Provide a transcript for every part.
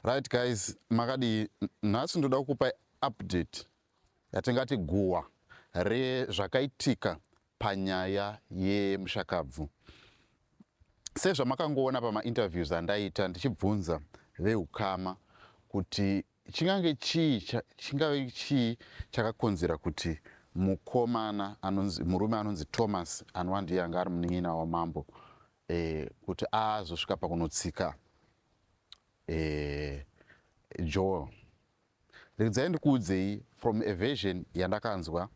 Right guys, makadii? Nhasi ndoda kukupai update yatingati guhwa rezvakaitika panyaya yemushakabvu. Sezvamakangoona pamainterviews andaita ndichibvunza veukama kuti chingange chii, chingave chii chakakonzera kuti mukomana anonzi, murume anonzi Thomas, anova ndiye anga ari munin'ina wamambo, kuti azosvika pakunotsika Joel. Regedzai ndikuudzei from a version yandakanzwa.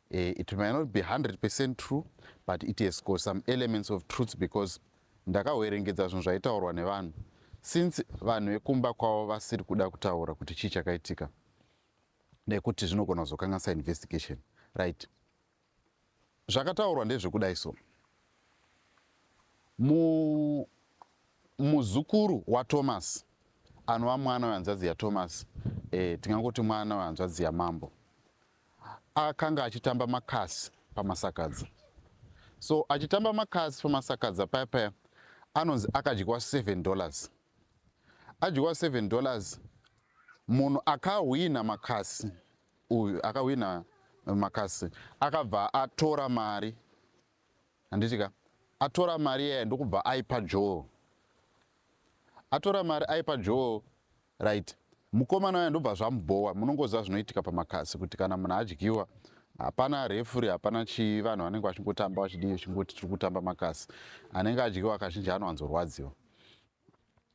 It may not be 100% true, but it has got some elements of truth, because ndakahwerengedza zvinhu zvaitaurwa nevanhu, since vanhu vekumba kwavo vasiri kuda kutaura kuti chii chakaitika, nekuti zvinogona kuzokanganisa investigation, right? Zvakataurwa ndezvekudai so: muzukuru waThomas, anova mwana wehanzvadzi yaThomas, tingangoti mwana wehanzvadzi yamambo, akanga achitamba makasi paMasakadza. So achitamba makasi paMasakadza paya paya, anonzi akadyiwa $7. Adyiwa $7, munhu akahwina makasi uyu, akahwina makasi, akabva atora mari, handiti ka? Atora mari iyaya, ndokubva aipa Joel. Atora mari, aipa Joel, right? Mukomana uya ndobva zvamubhowa. Munongoziva zvinoitika pamakasi, kuti kana munhu adyiwa, hapana referee, hapana chii, vanhu vanenge vachingotamba, vachidii, vachingoti tiri kutamba makasi. Anenge adyiwa kazhinji anowanzorwadziwa.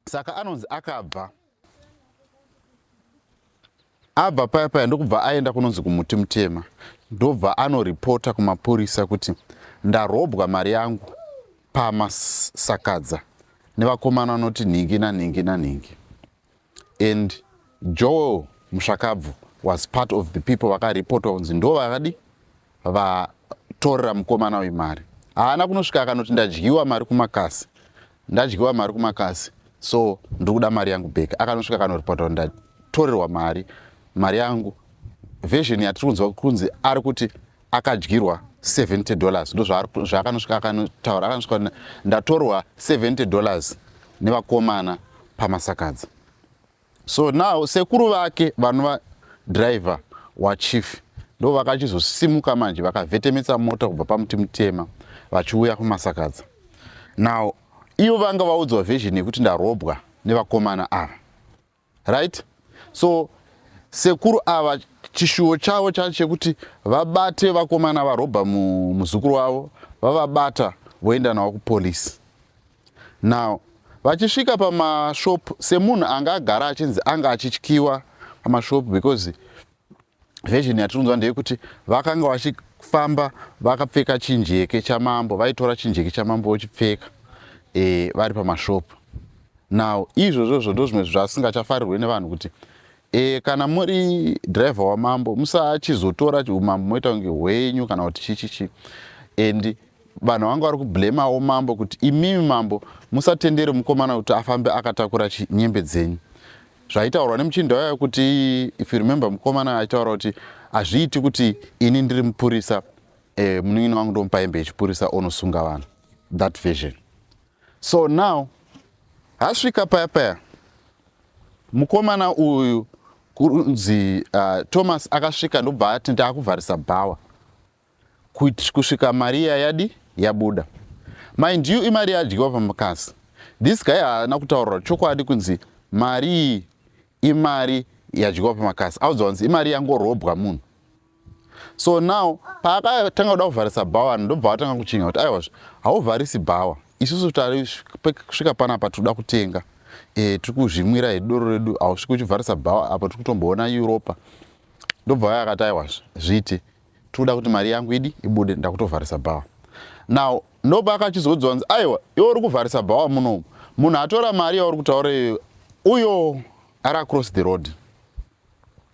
Saka anonzi akabva abva paya paya, ndokubva aenda kunonzi kumuti mutema, ndobva anoripota kumapurisa kuti ndarobwa mari yangu paMasakadza nevakomana vanoti nhingi nanhingi nanhingi. And Joel mushakabvu was part of the people vakaripotwa kunzi ndo vakadi vatorera mukomana uyu mari. Haana kunosvika akanoti ndadyiwa mari kumakasi, ndadyiwa mari kumakasi, so ndiri kuda mari yangu back. Akanosvika akanoripota kuti ndatorerwa mari, mari yangu. Version yatiri kunzwa kunzi ari kuti akadyirwa $70. Ndo zvaakanosvika akanotaura. Akanosvika, ndatorwa $70 nevakomana paMasakadza. So now sekuru vake, vanova driver wachief, ndo vakachizosimuka manje, vakavhetemetsa mota kubva pamuti mutema vachiuya kuMasakadza. Now ivo vanga vaudzwa version yekuti ndarobwa nevakomana ava, right? So sekuru ava, chishuwo chavo chacho chekuti vabate vakomana varobha muzukuru wavo, vavabata, voenda navo kupolisi. Now vachisvika pamashop, semunhu anga agara achinzi anga achityiwa pamashop, because version yatinonzwa ndeyekuti vakanga vachifamba vakapfeka chinjeke chamambo, vaitora chinjeke chamambo vochipfeka vari pamashop. Now izvozvozvo ndo zvimwe zvasingachafarirwe nevanhu, kuti kana muri driver wamambo, musachizotora umambo moita kunge hwenyu kana kuti chichichi. And vanhu vanga vari kublemawo mambo kuti imimi mambo musatendere mukomana kuti afambe akatakura nyembe dzenyu. Zvaitaurwa nemuchinda wayo kuti, if you remember, mukomana aitaura kuti hazviiti kuti ini ndiri mupurisa, munin'ina wangu ndomupa hembe yechipurisa onosunga vanhu, that version. So now asvika paya paya, mukomana uyu kunzi Thomas akasvika, ndobva ati ndaakuvharisa bhawa kusvika mari iya yadi yabuda. Mind you, imari yadyiwa pamakasi. This guy haana kutaurira chokwadi kunzi mari iyi imari yadyiwa pamakasi. Audzwa kunzi imari yangorobwa munhu. So now paakatanga kuda kuvharisa bhawa, ndobva vatanga kuchinga kuti aiwa, hauvharisi bhawa, isusu tasvika panapa tinoda kutenga, tiri kuzvimwira hedu doro redu, hausviki uchivharisa bhawa apo tiri kutomboona Europa. Ndobva vaya akati aiwa, zviite, tikuda kuti mari yangu idi ibude, ndakutovharisa bhawa. Now ndopa akachizodzwa kunzi aiwa, iwe uri kuvharisa bhawa munomu, munhu atora mari yauri kutaura iyoyo uyo ari across the road,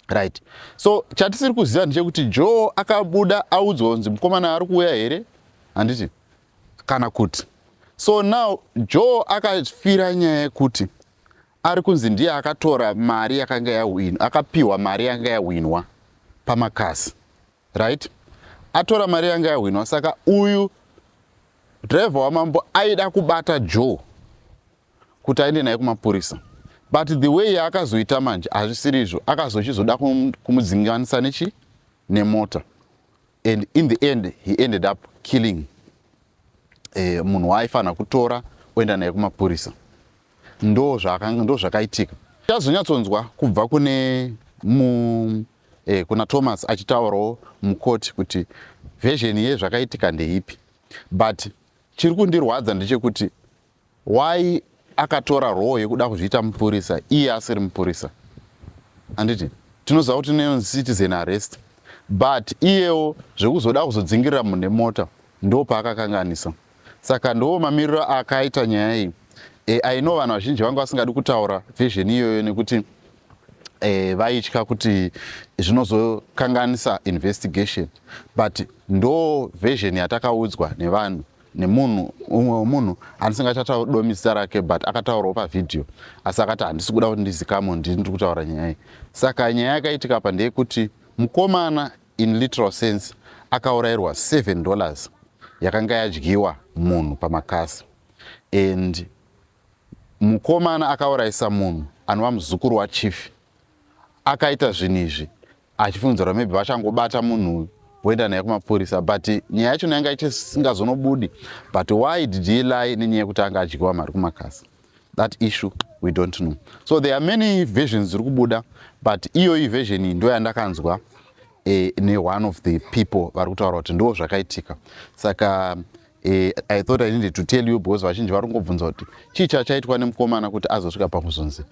right? So chatisiri kuziva ndechekuti Joe akabuda audzwa kunzi mukomana ari kuuya here, handiti, kana kuti. So now Joe akafira nyaya yekuti ari kunzi ndiye akatora mari yakanga yahwinwa, akapiwa mari yanga yahwinwa pamakasi, right? Atora mari yanga yahwinwa, saka uyu driver wamambo aida kubata Joe kuti aende naye kumapurisa. But the way yaakazoita manje hazvisiri izvo. Akazochizoda kumudzinganisa nechi nemota, and in the end he ended up killing munhu waaifanira kutora oenda naye kumapurisa. Ndo zvakaitika. Tazonyatsonzwa kubva kune mu kuna Thomas achitaurawo mukoti kuti version yezvakaitika ndeipi. But chiri kundirwadza ndechekuti why akatora role yekuda kuzviita mupurisa iye asiri mupurisa? Handiti tinoziva kuti inonzi citizen arrest? But iyewo zvekuzoda kuzodzingirira munhu nemota, ndo paakakanganisa. Saka ndo mamiriro akaita nyaya iyi. I know vanhu vazhinji vanga vasingadi kutaura version iyoyo nekuti vaitya kuti zvinozokanganisa investigation, but ndo version yatakaudzwa nevanhu, nemunhu umwe wemunhu andisingachatadomi zita rake, but akataurawo pavhidhiyo, asi akati handisi kuda kuti ndizikamwe ndini ndiri kutaura nyaya iyi. Saka nyaya yakaitika apa ndeyekuti mukomana, in literal sense, akaurayirwa $7 yakanga yadyiwa munhu pamakasi, and mukomana akaurayisa munhu anova muzukuru wachief akaita zvinhu izvi achifungidzirwa maybe vachangobata munhu uyu voenda naye kumapurisa, but nyaya yacho yanga isingazonobudi. But why did he lie nenyaya yekuti anga adyiwa mari kumakasi? That issue we don't know. So there are many versions dziri kubuda, but iyoyi version iyi ndo yandakanzwa neone of the people vari kutaura kuti ndo zvakaitika. Saka I thought I needed to tell you because vazhinji vari kungobvunza kuti chii chachaitwa nemukomana kuti azosvika pakuzonzi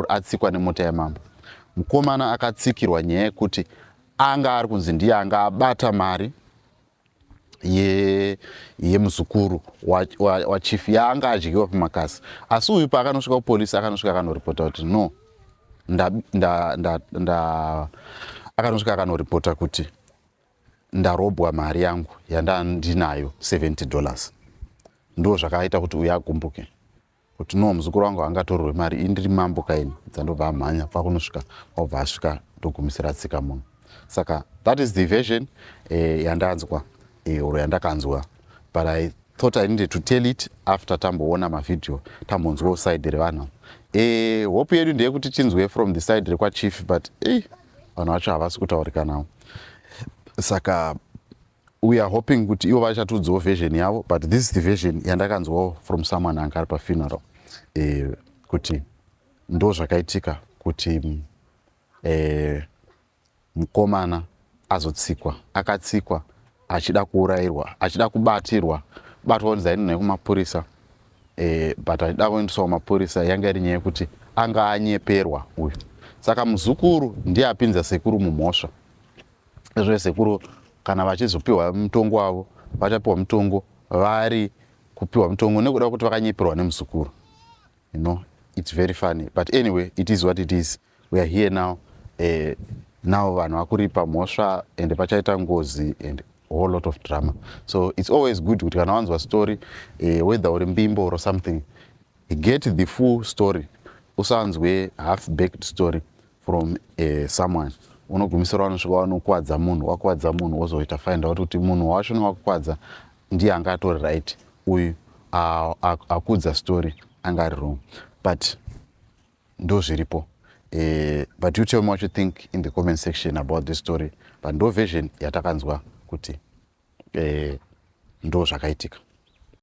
atsikwa nemota yamambo. Mukomana akatsikirwa nyaya yekuti anga ari kunzi ndiye anga abata mari yemuzukuru wachief yaanga adyiwa pamakasi. Asi uyu paakanosvika kupolisi, akanosvika akanoripota kuti no, nda akanosvika akanoripota kuti ndarobwa mari yangu yandandinayo, $70. Ndo zvakaita kuti uyu agumbuke kuti no, muzukuru wangu angatorerwe mari, indiri mambo kaini. Dzandobva amhanya kwakunosvika, kwabva asvika ndogumisira atsika munhu. Saka that is the version yandanzwa or yandakanzwa, but I thought I needed to tell it after tamboona mavhidhiyo, tambonzwawo side revanhu. Hope yedu ndeyekuti tinzwe from the side rekwachief, but vanhu vacho havasi kutaurika navo. Saka we are hoping kuti ivo vachatiudzawo version yavo, but this is the version yandakanzwawo from someone anga ari pafuneral kuti ndo zvakaitika kuti mukomana azotsikwa. Akatsikwa achida kuurayirwa, achida kubatirwa batwa kunzi aenda nekumapurisa, but achida kuendeswa kumapurisa yanga iri nyaya yekuti anga anyeperwa uyu. Saka muzukuru ndiye apinza sekuru mumhosva. Izvo sekuru kana vachizopiwa mutongo wavo, vachapiwa mutongo, vari kupiwa mutongo nekuda kwekuti vakanyeperwa nemuzukuru. It's very funny, but anyway, it is what it is. We are here now. Now vanhu vakuripa mhosva and pachaita ngozi and whole lot of drama. So it's always good kuti kana wanzwa story, whether uri mbimbo or something, get the full story. Usanzwe half baked story from someone. Unogumisira wanosvika wanokwadza munhu, wakwadza munhu, wozoita find out kuti munhu wacho newakukwadza ndiye anga atori right, uyu akudza story anga ari wrong. But ndo zviripo. But you tell me what you think in the comment section about this story, but ndo version yatakanzwa kuti ndo zvakaitika.